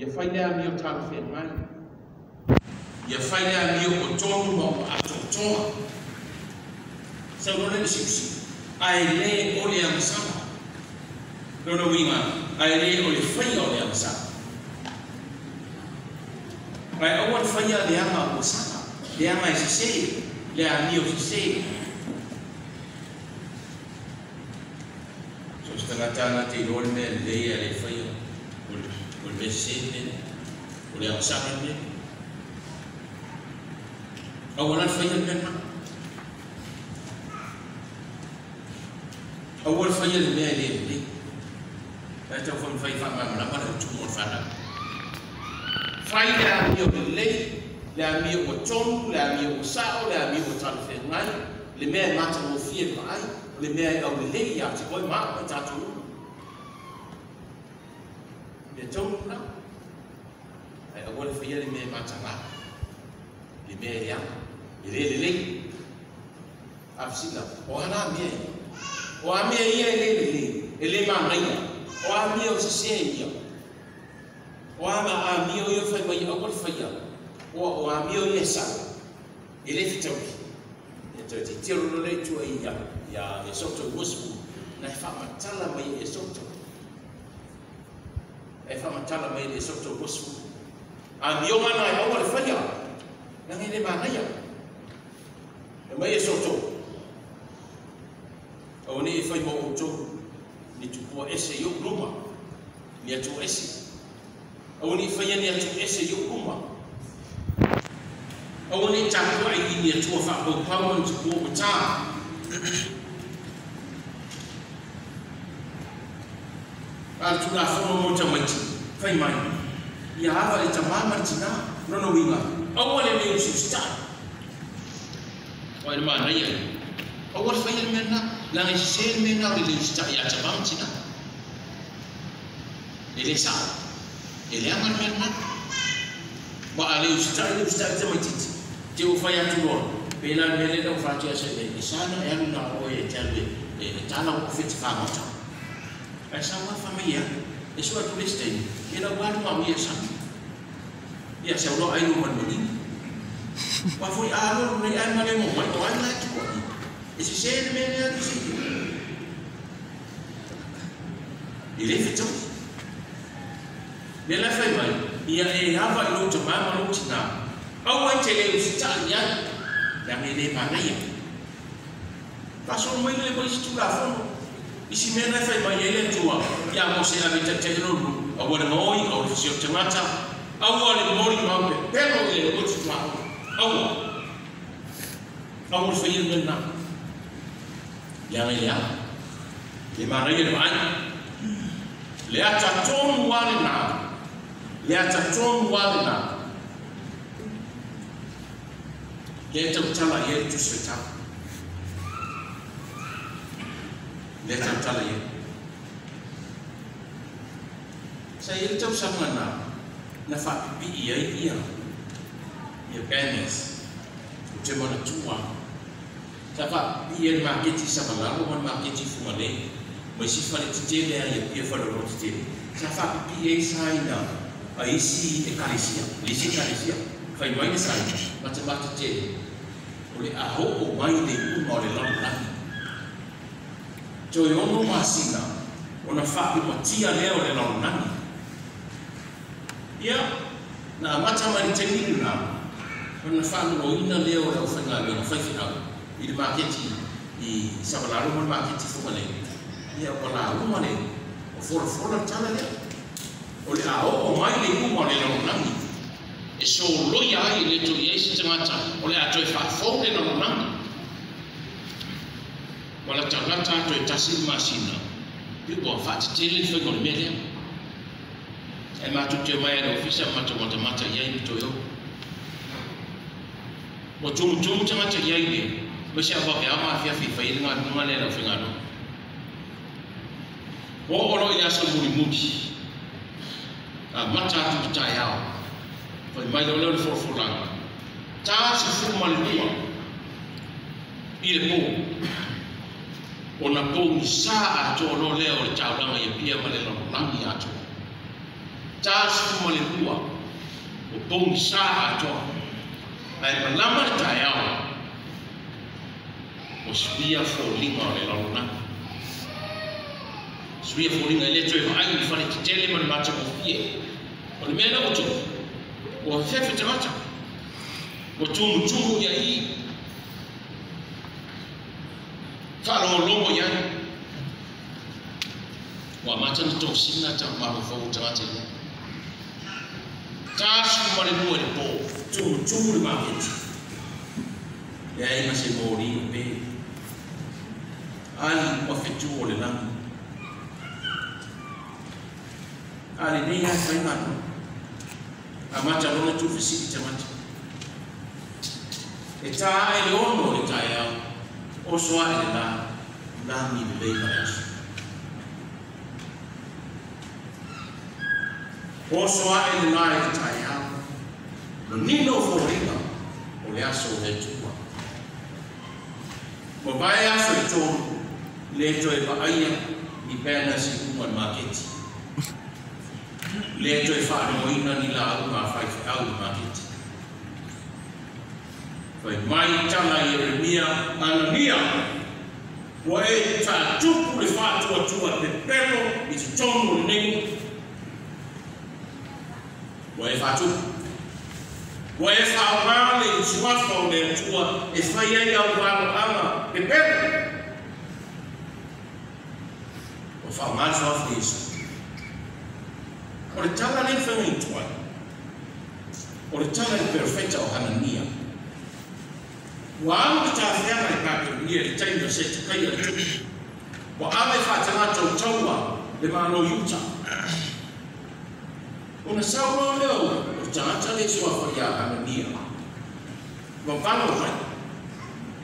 Ia fai le amio talafeagai. Ia fai le amio o tonu ma o atoatoa. Sau loa lea i le siusiu, ae le o le agasala. Lona uiga, ae le o le faia o le agasala. Ae aua le faia le aga ua sala, le aga e sese, le amio sese. So se tagata na te iloa le mea lelei ae le faia, o le mea sese le mea lea, o le agasala le mea lea. Aua la le faia le mea lena. Aua le faia le mea e le lelei. Ae tau fai faamalamalama le utuga o le fanau. Fai le amio lelei, le amio ua tonu, le amio ua sao, le amio ua talafeagai, le mea e matagofie le vaai, o le mea e aulelei ia te oe ma au ma i tatou uma. Mea tonu lena. Ae aua le faia le mea e mataga, le mea e leaga, e le lelei. A fesili atu, o a la mea ia? O a mea ia e le lelei, e le manaia? O a mea o sesē ia? O a amio ia fai mai aua le faia? O a amio ia e sao? E le fetaui. E toe titilo loa lea i tua ia Esoto 20, na e faamatala mai e Esoto. E faamatala mai e Esoto 20. Amioga na e aua le faia, leaga e le manaia. E mai Esoto, aua nei e fai ma outou ni tupua ese i ou luma, ni atua ese. Aua nei faia ni atua ese i ou luma. Aua nei tapuai i ni atua faapaupau ma ni tupua ua tā. A le Tulafono mo tamaiti, fai mai, ia ava i le tamā ma le tinā, lona uiga, aua le le usiusitai. Aua e le manaia ia. Aua le faia le mea lena, leaga e sese le mea lena o le le usitai ia tamā ma tinā. E le sao, e leaga le mea lena. Ma a le usitai, le usitai le tamaitiiti, te ua fai atu loa, pei la le mea lea na ou faatea sa i ai, e sa ona e alu na o oe e te alu e tala ou ofe e te fagota. Ae sau lava fai mai e alu. E sue atu le isi taimi, ia lau alu ma au ia e sami. Ia sau loa ai lou manumanini. Aua foi a alu alu nei ae malemo mai, o ai la e tua i? E sese le mea lea a se E le fetaui. Lea la e fai mai, ia e ava i lou tamā ma lou tinā. Aua e te le usitai i ai, leaga e le manaia. Faasolo mai lea ma isi Tulafono, isi mea na e fai mai ai le Atua ia Mose e ave i taitai o lou nuu, aua le gaoi, aua le fesio tagata, aua le molimau pepelo i le oti tuaoi, aua, aua le faia le mea lena, leaga e leaga, e le manaia le vaai. Le ata tonu lava lena, le ata tonu lava lena, lea e tautala i ai le Tusi Faitau. Lea e tautala i ai. Sa i ai le tausaga na faapipii ai ia banners. Ou te manatua sa faapipii ai le maketi i Savalalo ma le maketi i Fugalei ma isi fale tetele lava i Apia faleoloa tetele. Sa faapipii ai saina a isi ekalesia, le isi ekalesia. Fai mai le saina, matamata tele, o le a oo mai le iuga o le lalolagi. Toe 6 masina ona faaumatia lea o le lalolagi. Ia, na amata mai le taimi lena ona faaloloina lea o le aufaigaluega faifeau i le maketi i Savalalo ma le maketi i Fugalei. Ia, ua lauga le, ua folafola le tala lea. O le a oo mai le iuga o le lalolagi e soloia ai e le toe i ai se tagata o le a toe faafou le lalolagi. Ua latalata atu e 1 le masina, pei ua faatetele le faiga o le mea lea. Ae matou te omai lava i le ofisa ma matou matamata i ai ma toe o. Ua tumutumu tagata i ai le, aemaise a vaveao ma afiafi e fai ai le galuega lea a le aufaigaluega. Ua oo loa i le aso mulimuli, amata atu i le taeao, fai mai loa lea o le folafolaga, 42 i le po, ona pogisa atoa loa lea o le taulaga i Apia ma le lalolagi atoa. 42 o pogisa atoa ae malama le taeao o suia foliga o le lalolagi suia foliga e lē toe vaai i fale tetele ma le matagofie o le mea lea ua tupu ua fefe tagata ua tumutumu ia i faalogologo i ai ua amata na tosina mafaufau o tagata ia 42 i le po tumutumu le maketi leai ma se moli o pe ali ua fetu o le lagi a lenei lava e fai malo amata lona tuufesili tagata e tā ae le 6 o le taeao oso ae le lā lagi lelei ma le aso oso ae le lā i le taeao manino foliga o le aso o le Atua ua vae aso i tolu lē toe vaaia ni banners i luga o le maketi lē toe faalogoina ni lauga a faifeau i le maketi fai mai tala Ieremia Anania ua e faatupu le faatuatua pepelo i totonu o lenei ua e faatupu ua e faaaogā le suafa o le Atua e fai ai au valoaga pepelo ua faaaogā le suafa o Iesu o le tala lea faiga i tuai o le tala i le perofeta o Hanania ua alu le tafeaga i Papelonia i le taimi o Setekaia le tupu ua ave faatagata o taua le Malo Iuta ona sau loa lea o le tagata le suafa iā Hanania vavalo mai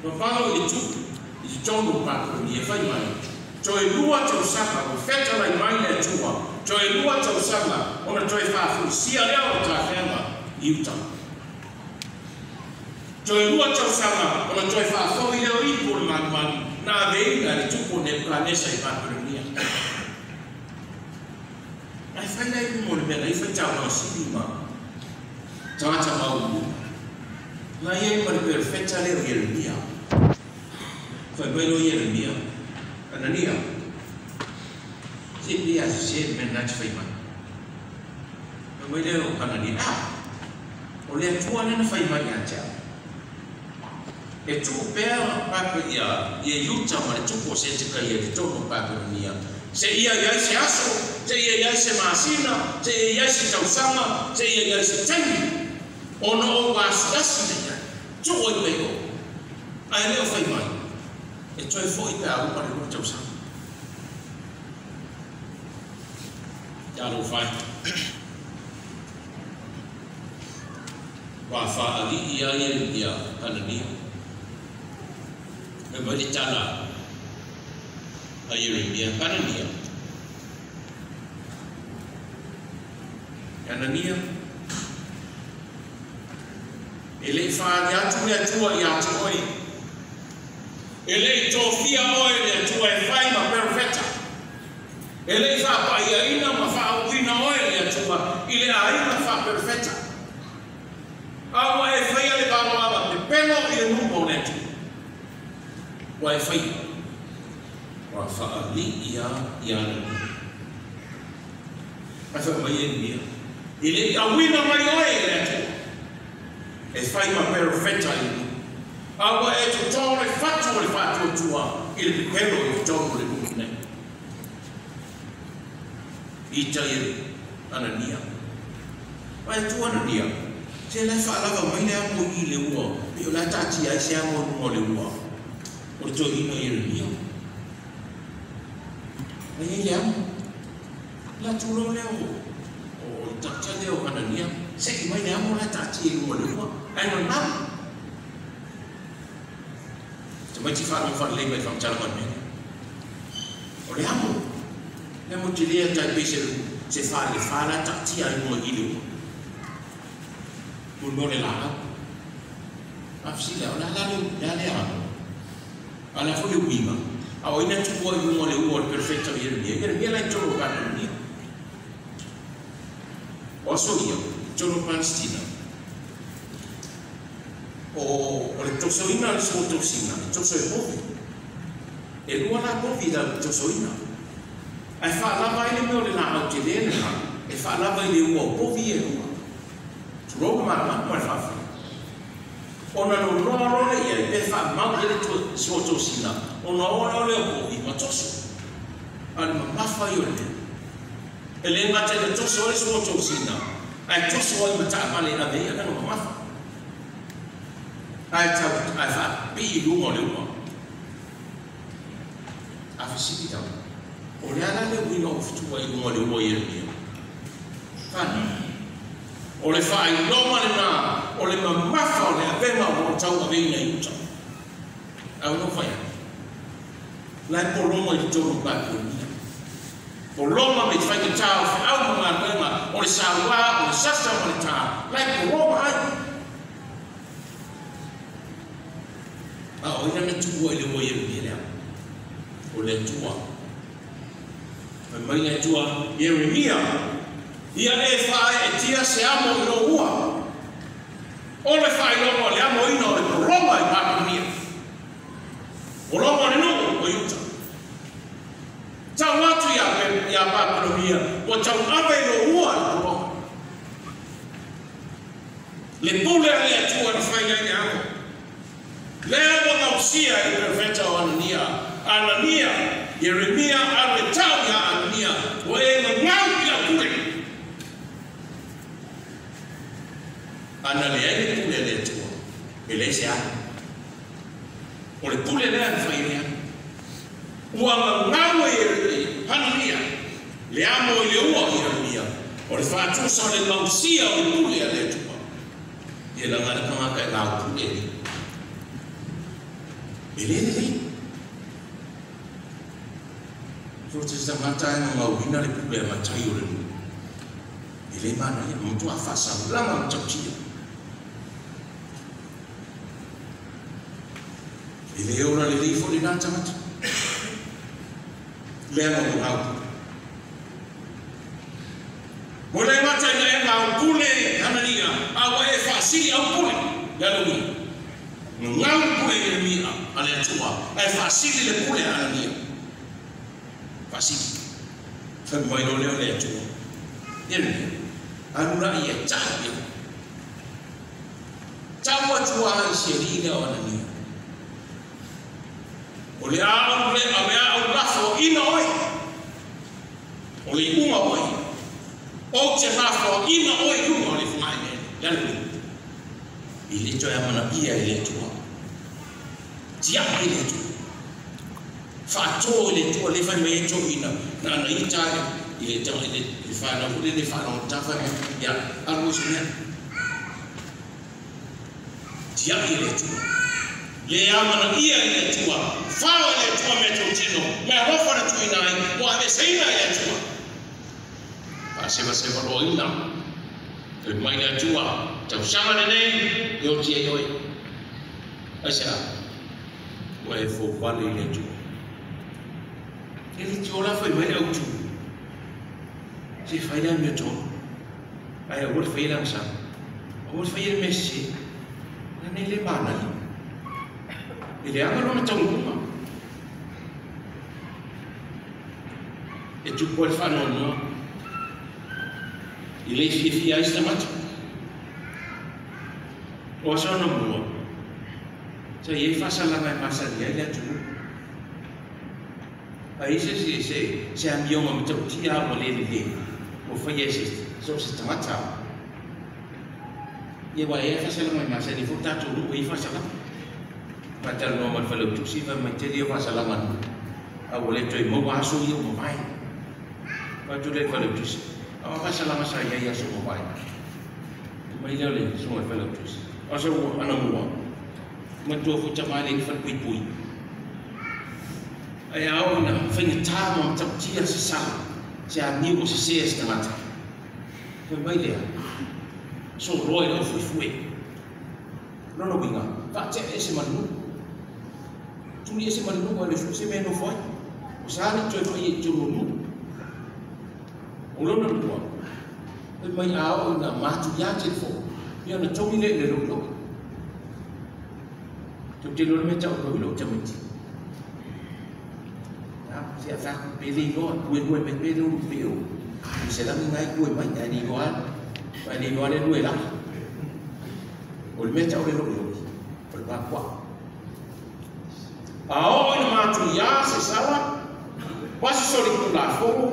vavalo i le tupu i totonu o Papelonia fai mai toe 2 tausaga ua fetalai mai le Atua toe 2 tausaga ona toe faafuisia lea o le tafeaga i uta toe 2 tausaga ona toe faafoi lea o ipu o le malumalu na aveina e le tupu o Nebukanesa i Papelonia ae fai la i luga o le mea na i faitauga sili ma tagata mauluga na iai ma le perofeta lea o Ieremia fai mai lo Ieremia Anania se pe a sesē le mea lena te fai mai fai mai lea o Anania o le Atua lea na fai mai ia te au e tuu pea papa ia Iuta ma le tupu o Setekaia i totonu o Papelonia seia i ai se aso seia i ai se masina seia i ai se tausaga seia i ai se taimi ona ou asiasi lea i ai tuu ai mai o ae lea o fai mai e toe fo'i pe a uma le 2 tausaga talofa e ua faalii ai ia Hanania fai mai le tala a Ieremia Hanania Hanania e le'i faali atu le Atua iā te oe e le'i tofia oe le Atua e fai ma perofeta e le'i faapaiaina ma faauuina oe le Atua i le aiga faaperofeta a ua e faia le valoaga pepelo i le numa o le Atua ua e faia ua faalii a ia Anania ae fai mai Ieremia e le'i auina mai oe e le Atua e fai ma perofeta i le a ua e totō le fatu o le faatuatua i le pepelo i totonu o le nuu nei ita i Anania ae tu Anania se la e faalava mai le amo i le ua pe o le a taatia ai se amo i luga o le ua o le toeaina Ieremia ai ai le amo la tulou lea o le tagata lea o Anania se'i mai le amo la e taatia i luga o le ua ae nanalu tamaiti faalogo faalelei mai faamatalaga o le mea lea o le amo le amo telē tai pei se fa i le fa la e taatia ai luga i le ua mo le laau afesili o le a la le amo a le a foi le uiga a o ina tuua i luga o le ua o le perofeta o Ieremia Ieremia la i totonu o Papelonia aso ia, tonu Palestina. O le tosoina le suotosina, le toso e povi. E lua la povi la tosoina. Ai whaalava i le mea o le la au te lele ha, e whaalava i le ua o povi e lua. Turoga mana ma le whaafia. Ona no noa role ia, pe wha mau i le suotosina, ona ora o le o povi ma toso. A le mamafa i o le. E le ngata i le toso o le suotosina, ai toso ai mataamale a vea na mamafa. Ai tau, ai wha pi lunga o le ua. A fisiki tau. O le ala le uina o fitua i lunga o le ua i Ieremia. Whana. O le whailoma le nā, o le mamafa o le avenga o lo tau aveina i uta. Au no whai. Lai poloma i te tonu Babilonia. Poloma me te whaikatā o whiau ma ngā nuenga, o le sāwā, o le sasa o le tā. Lai poloma ai. A o ina na tua i le ua Ieremia lea. O le tua. Mai mai le tua Ieremia. Ia e whae e tia se amo i lo ua. O le whailonga o le amo ina o le poloma i Babilonia. Poloma o le nuu o Iuta. Tau atu ia Babilonia, ua tau ave i lo ua i poloma. Le pule a le atua na whai ai le amo. Lea ua ngausia i profeta o Anania. Anania, Ieremia, alu e tau ia Anania, ua e ngangau i la pule. Ana le ai le pule le atua, e le se ana. O le pule lea na whai lea. Ua ngangau e Hanania, le amo i le ua Ieremia, o le whātusa o le mausia o le pule a le atua. Ia la ngana kangaka e lau pule ni. E le le le. So te sa mata e ngauhina le pule a matai o le nuu. E le mana ia, mtua whasa langa matautia. E le ora le leifo le nā tangata. Lea ngau ngau pule. Mo le mata ina e ngau pule Hanania, a ua e whaasili au pule. Ia le ui. Ngau pule Ieremia a le atua, a e whaasili le pule Hanania. Whaasili. Whai mai lo leo le atua. Ieremia, alu la ia tau ia. Tau atua ai se ri leo Hanania. O le au le au le au lafo ina oi. O le unga oi. O te lafo ina oi unga o le whangai le. Le le. I le toe amana ia i le atua. Tia i le atua. Whaatō i le atua le whai mai e tō ina. Na ana i tāi i le tanga i le whanau le le whanau tawha ia aru se mea. Tia i le atua. Le amana ia i le atua. Whao i le atua me tō tino. Mea rofa na tuina ai. Wa ave seina i le atua. Wha sewa roa ina. Te mai le atua. Tau sanga le nei. I o tia i oi. Ai se a. Ua e fōwale i le atua. E le tio la whai mai le autu. Se whai lea mea tō. Ai a ua whai lea sa. A ua whai le mea se. Na nei le mana i. E le anga lona taungunga. E tupu le whanoanoa. I le fiafia ai se tamata. O asa ona mua. Sa i e whasalanga e masani ai le atunu. A ise se amionga me tautia au le le le. O whai e se so se tangata. Ia wa e whasalanga e masani fo tātou nuu e whasalanga. Matalo ma le tusi fa mai tele whasalanga nu. A o le toi maua aso ia o mawai. Watu le whale tusi. A whasalanga sa ia ia so mawai. Mai leo le so whale tusi. A so ana mua. Matua fo tamai le whale pui pui. Ai au na whainga tā ma tautia se sala. Se a niu o se sea se tangata. Whai mai lea. So roi leo fui fui. Lona winga. Whaatea e se manu. Tuli e se manu wa le se mea no whai. O saani toi whai e toro nu. O lona lua. Mai a o na matu ia telefone. Ia na togi le le lo. Tu te lo me ta o lo tamiti. Ya, se a fa pe le lo ue ue me pe lo pe o. Se la ngai ue mai ai ni lo a. Mai ni lo le ue la. O le me ta o le lo lo. O le pa kwa. A o ina matu ia se sala. Quasi solo ku la fo.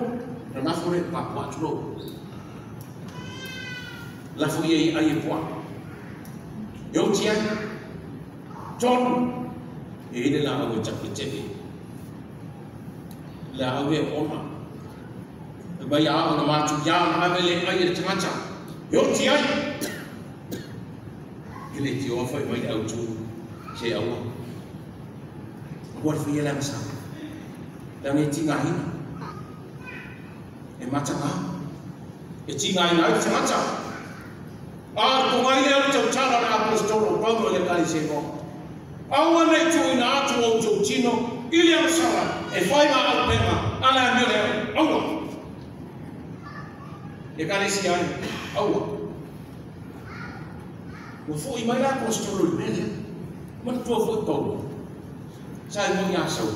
Na na fo le pa kwa tu lo. La fo ia ai e poa. Yo tia. Tonu. E ile la au tape tebe. La au e ona. E mai a ona matu ia na avele ai e tangata. Yo tia. Ile ti o foi mai au tu se au. Ua fia la msa. La ne tinga hina. E matanga. E tinga hina ai tangata. A ko ngai le tau tala na apostolo Paulo le kali se mo. Aua nei tuina atu o tau tino i le amasala e whai ngā au penga ala mea le aua. E kali si ai aua. Ua fo i mai la apostolo i mele. Mana tua fo i Paulo. Sa i mo ia sau.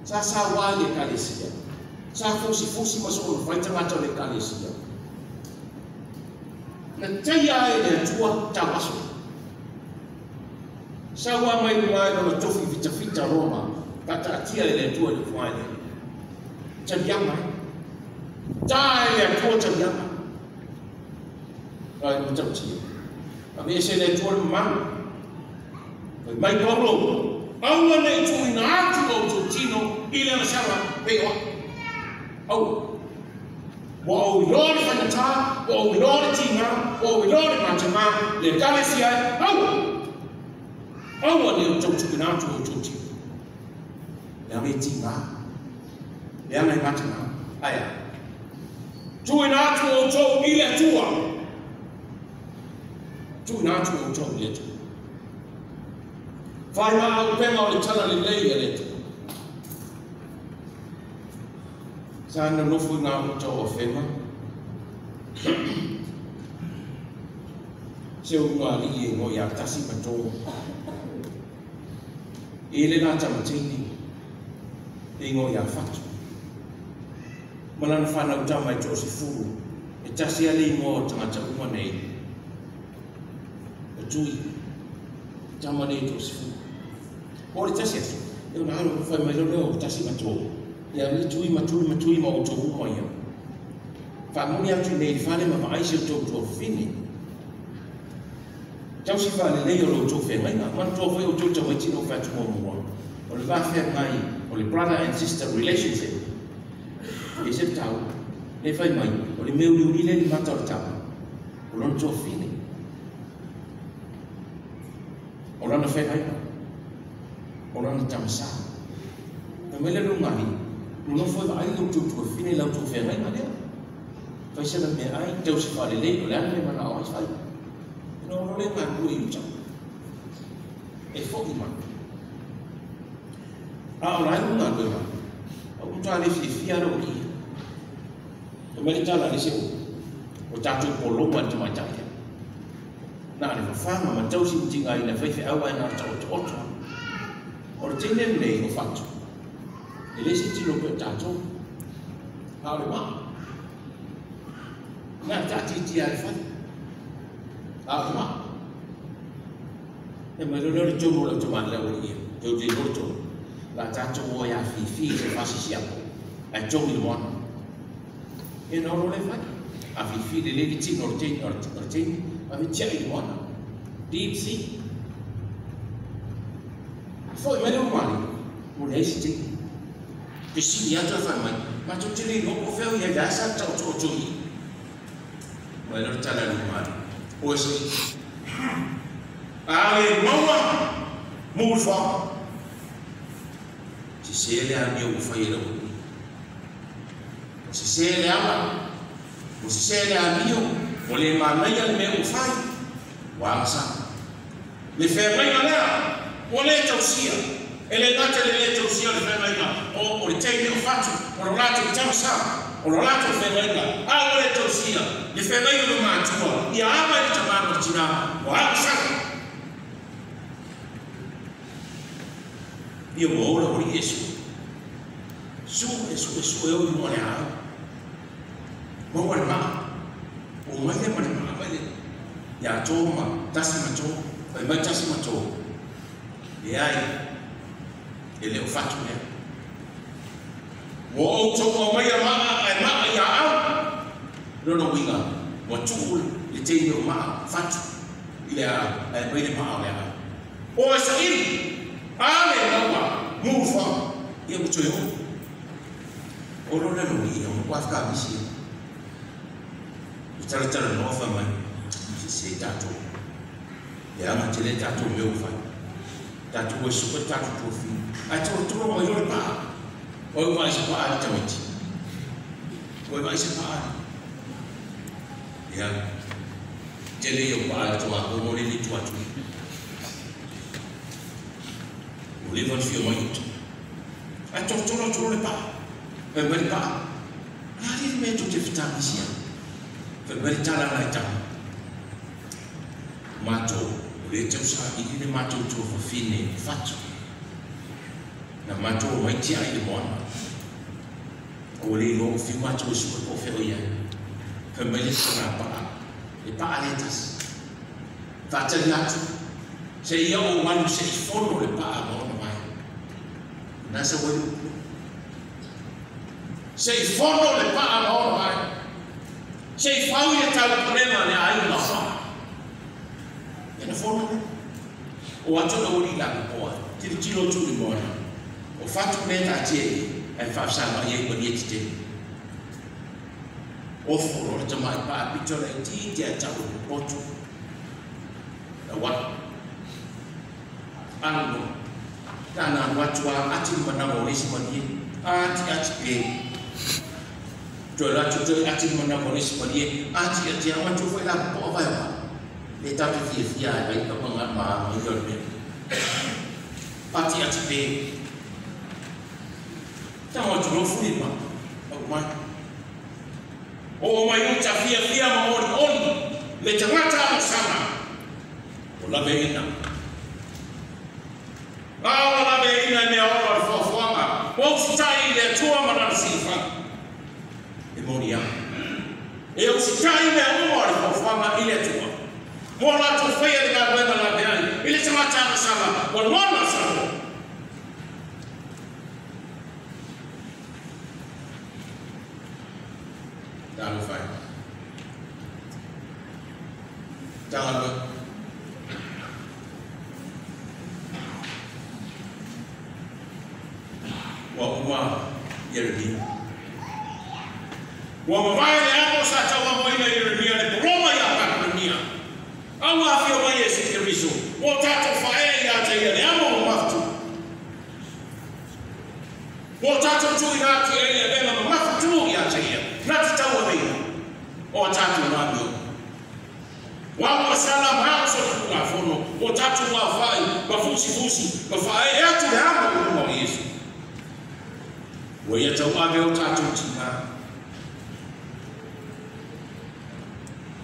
Sa sa wā le kali si ai. Sa fosi fosi maso o whai tangata le kali si ai. Na teia e le atua tauaso. Sa ua mai nunga e lona tofi fita fita Roma, pataatia e le atua le fuai le. Talianga. Ta e le atua talianga. Ai mo tautia. A me se le atua le mamalu. Mai Paulo, aua nei tuuina atu o outou tino i le agasala pei o au. Ua ou iloa le faigata, ua ou iloa le tiga, ua ou iloa le matagā, le ekalesia ai, aua. Aua le outou tuuina atu o outou tino. Leaga e tiga, leaga e matagā, ae a. Tuuina atu o outou i le Atua. Tuuina atu o outou i le Atua. Whai maa au penga o le tala lelei a le Atua. Sa na nofu ngā uta o whenga. Se o ngā li e ngoi a tasi matō. E le nā tamatini e ngoi a whatu. Malana whanau tama e tō se furu. E tasi ale i ngō tangata uma nei. O tui. Tama nei tō se furu. O le tasi aso. E ona alo whai mai leo o tasi matō. Ia le tui matui matui ma o tō uma ia. Whaamoni atu nei le whale ma maaisi o tō tō whini. Tau si whale lei o lo tō whengainga. Mana tō whai o tō tamaiti no whatu mō mua. O le wā whengai, o le brother and sister relationship. E se tau, le whai mai, o le meu liuri le le mata o le tama. O lona tō whini. O lona whengainga. O lona tamasa. Na mai le lungahi, no foi ai lo tu tu fine lau tu whengainga lea. Fai sena mea ai, tau se whale lei, o le ana le mana o ai whai. No ro le ngā kue i uta. E fo i mana. A o lai ngā kue mana. A uta le whiwhia ro ki. O mele tala le se o. O tātou poloma te mai tai. Nā le whawhanga ma tau si utinga i na whaiwhi au ai ngā tau te oto. O le teine nei o whatu. E le se tino pe tātou. A o le maa. Nā tātiti a le whai. A o le maa. E mai leo le tonu lau tamani lau ia. Tau te leo tonu. La tātou o ia whiwhi se whasisi apo. Ai tongi le moana. E na oro le whai. A whiwhi le le tino o le teine. A whitia i le moana. Deep sea. Foi mai leo mali. O le eisi teine. Pisini atu e whai mai. Mātou te le loko whiau i hei asa tau tō tō i. Mai leo tala le mali. O e se. A le maua mū wha. Se se le a mea ua whai e lau. Se se le ama. O se se le a mea. O le manaia le mea ua whai. Wa angasa. Le whengainga lea. O le tausia. E le ngata le le tausia le whengainga. O le teine o whatu. O lo rātou tamasa. O lo latou fegaiga, a ua le tausia le fegaiga ma matua, ia ava i le tamā ma le tinā, ua agasala. Ia ua ola ua e sue. Sue, sue, sue o i luga le au. Maua le maa. O mai le ma le maa mai le. Ia tō ma, tasi ma tō. Fai mai tasi ma tō. E ai, e le o fatu lea. Ua outou aumaia maa ae maa ia au. Lona uiga, ua tuu le teine o maa fatu i le au, ae mai le maa o le au. O e saili, a le maua, mu fa, ia ua toe o. O lona loli ia, ua whakamisi ia. O tala tala noa wha mai, se se tātou. E anga te le tātou mea whai. Tātou ua suka tātou tuafi. Ai toro toro mai ore paa. Oi vai se paa ni tamiti. Oi vai se paa ni. Ia, te le iau paa le toa, o mori ni tuatu. O le van fia mai uta. Ai toro toro toro le paa. Fai mai le paa. A li le mea tu te whitamisia. Fai mai le tala nai tama. Mātou, o le tausa i le mātou tua whawhine whatu. Na mātou mai tia i le moana. O le lo whiu mātou e suka ko wheo ia. Fai mai le tanga paa. E paa le tasi. Whātari atu. Se ia o walu se i fono le paa ma ona mai. Nā sa walu. Se i fono le paa ma ona mai. Se i whau i e tau purema le ai ma wha. Ia na fono le. O atu na uri la poa. Tiri tiro tu i moana. O whatu me tā tia i. Ai whawhasanga i ei mani e te te. O foro le tamai paa pito le ti te a tau o potu. Na watu. Ano. Tāna watu a ati manawa o esi mani e. Ati ati pe. Toi la tu toi ati manawa o esi mani e. Ati ati a watu whai la poa vai wa. Le tātou fia fia ai vai ka panga maa i lor mea. Ati ati pe. Tāna watu rofu ni ma. Au mai. O mai uta fia fia ma ori ori. Le tangata o sana. O lawe ina. Awa lawe ina i mea ora o le whawhanga. O usitai i le atua ma nana siliwhanga. E moni au. E usitai i mea ora o le whawhanga i le atua. Mo rātou whaia le ngā la mea ai. I le tangata ana sana. O nona sana. Tālo whai. Tālo. Ua uma Ieremia. Ua mawai le amo sa taua moina Ieremia le poroma ia Papelonia. Au awhia mai e si te riso. O tātou whae ia te ia le amo o mawhatu. O tātou tui rā te ia venga ma mawhatu ia te ia. Nā te taua mea. O tātou ngā meo. Wa ua sala maso te puna whono. O tātou ngā whai, ma fusi fusi, ma whae e atu le amo o mua o Yesu. Ua ia tau ave o tātou tina.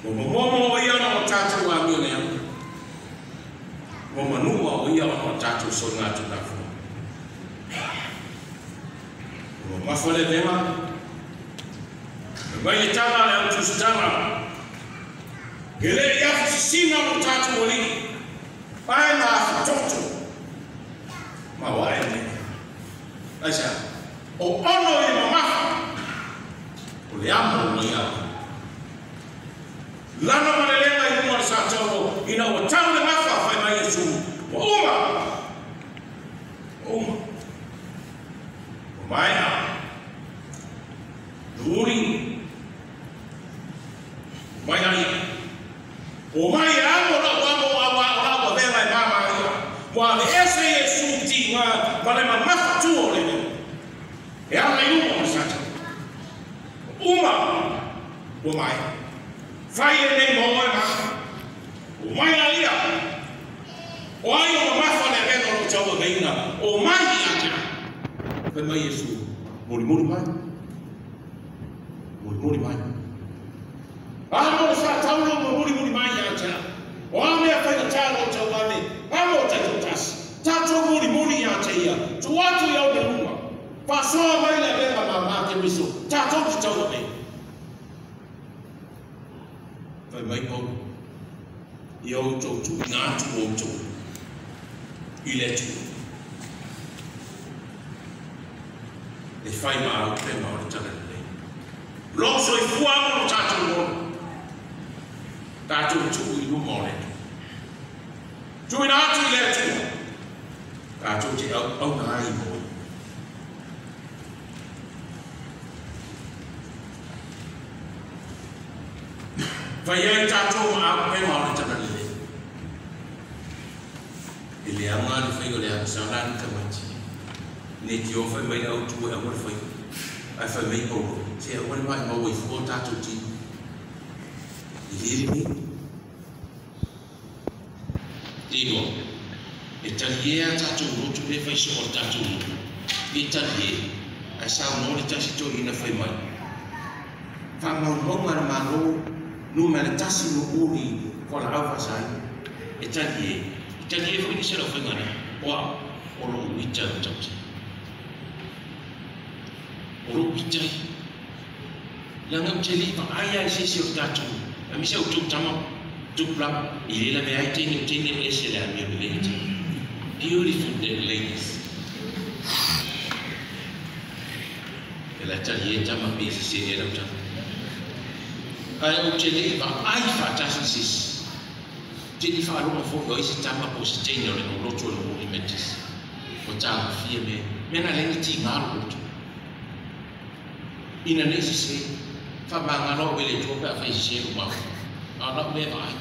Ua mamomo o ia ona o tātou ngā meo le amo. Ua manua o ia ona o tātou so ngā tuna whono. Ua mawha le venga. Mai le tala le au tusitala. E le i afu sisina o tātou o lii. Ai na afu toto. Ma wae ne. Ai sa. O ono i mamafa. O le amo o ia. Lana ma le lenga i lunga le sa taulo. Ina ua tau le mafa whai mai e su. Ua uma. Uma. O mai a. Nuri. Mai ai. O mai amo la amo awa o la wa venga e mama ia. Wa le ese e su ti ngā ma le mamafa tua o le mea. E ala i lunga o le sata. Uma. Ua mai. Whai e nei mo oe ma. O mai a ia. O ai o mamafa le venga o lo taua veina. O mai i atea. Whai mai e su. Mori mori mai. Mulimuli mai. Amo sa taulo mo mulimuli mai ia te au. O a mea faigata lo tau ame, amo o taitoatasi. Tatou mulimuli ia te ia, tuu atu i au le luma. Faasoa mai le avega mama a Keriso, tatou te tauave. Fai mai Paulo, ia outou tuuina atu outou i le Atua. E fai ma auupega o le Talalelei. Lou soifua ma lo tatou ola, tatou tuu i luma o le Atua. Tuuina atu i le Atua, tatou te auauna ai mo Ia. Fai ai tatou ma auupega o le Talalelei. E leaga le fai o le agasala ni tamaiti. Ne i tio fai mai le autu e aua le faia. Ae fai mai Paulo, se aua le maimau ai fua o tatou tino. E le lelei. Te iloa, e talie a tatou lotu le fai soo o le tatou nuu. E talie, ae saunoa le tasi toeaina fai mai. Faamaumauga a le Malo numera tasi mu'uli fualaau faasaina. E talie, e talie foi nisi o le aufaiga lea, o au, o lo'u ita e matautia. O lo'u ita ia. Leaga ou te le i vaai lava i se isi o le tatou, aemaise outou tama tupulaga, i le lavea ai teine, o teine e ese le amio lelei e teine. Beautiful ladies. E la talie tama pe sese ea lau tama. Ae ou te le i vaai faatasi i se isi. Ou te le i faalogo foi o ai se tama po o se teine o le aulotu o le Holy Methodist ua tagofia mea. Mea na leai ni tiga lo lotu. Ina nei sese, faamagalo au e le Atua pe afai e sese lou mafaufau. A o lau mea e vaai.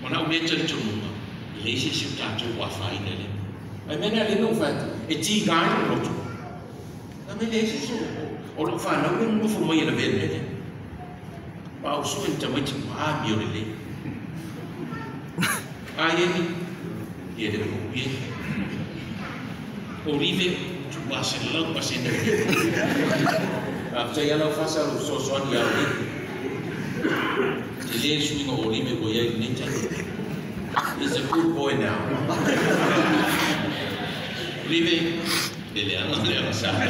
Ma lau mea talitonuga, e leai se isi o tatou ua afaina i lea mea. Ae mea na lea na ou fai atu, e tiga ai lou loto. A mea leai se isi o lou fanau lea e nonofo mai e lavea i le mea lea. Ma ou sue ni tamaiti ua amio lelei. A ia ni, ia le o ia. Olive, 200%. Faafetai lava lau Fasa lou fesoasoani ia Olive. Tele le suiga o Olive ua i ai i lenei taimi. He's a good boy now. Olive, e leaga le agasala.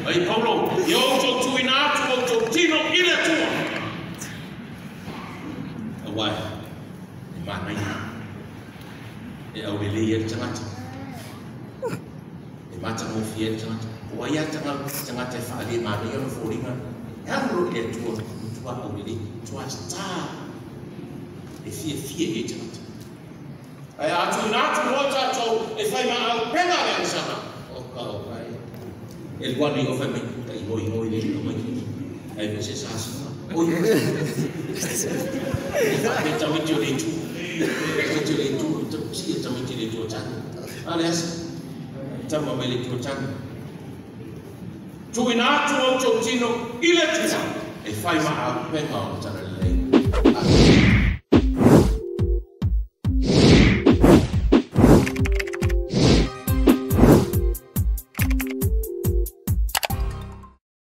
Ai Paulo, ia outou tuuina atu outou tino i le Atua. Aua e manaia, e aulelei ai le tagata, e matagofie ai le tagata. Po o ai lava le tagata e faale manaia ona foliga, e alu loa i le Atua, matua aulelei, matua star e fiafia i ai tagata. Ae a tuuina atu loa tatou e fai ma auupega le agasala, oka oka e. E lua nei o fai mai, ta igoigo i le lima mai. Ae ve se sasina. Oi. E faapea tamaiti o le itu. Tamaiti o le itu, sia tamaiti le itu o tane. A le asa. Tama mai le itu o tane. Tuuina atu outou tino i le Atua e fai ma auupega o le Talalelei.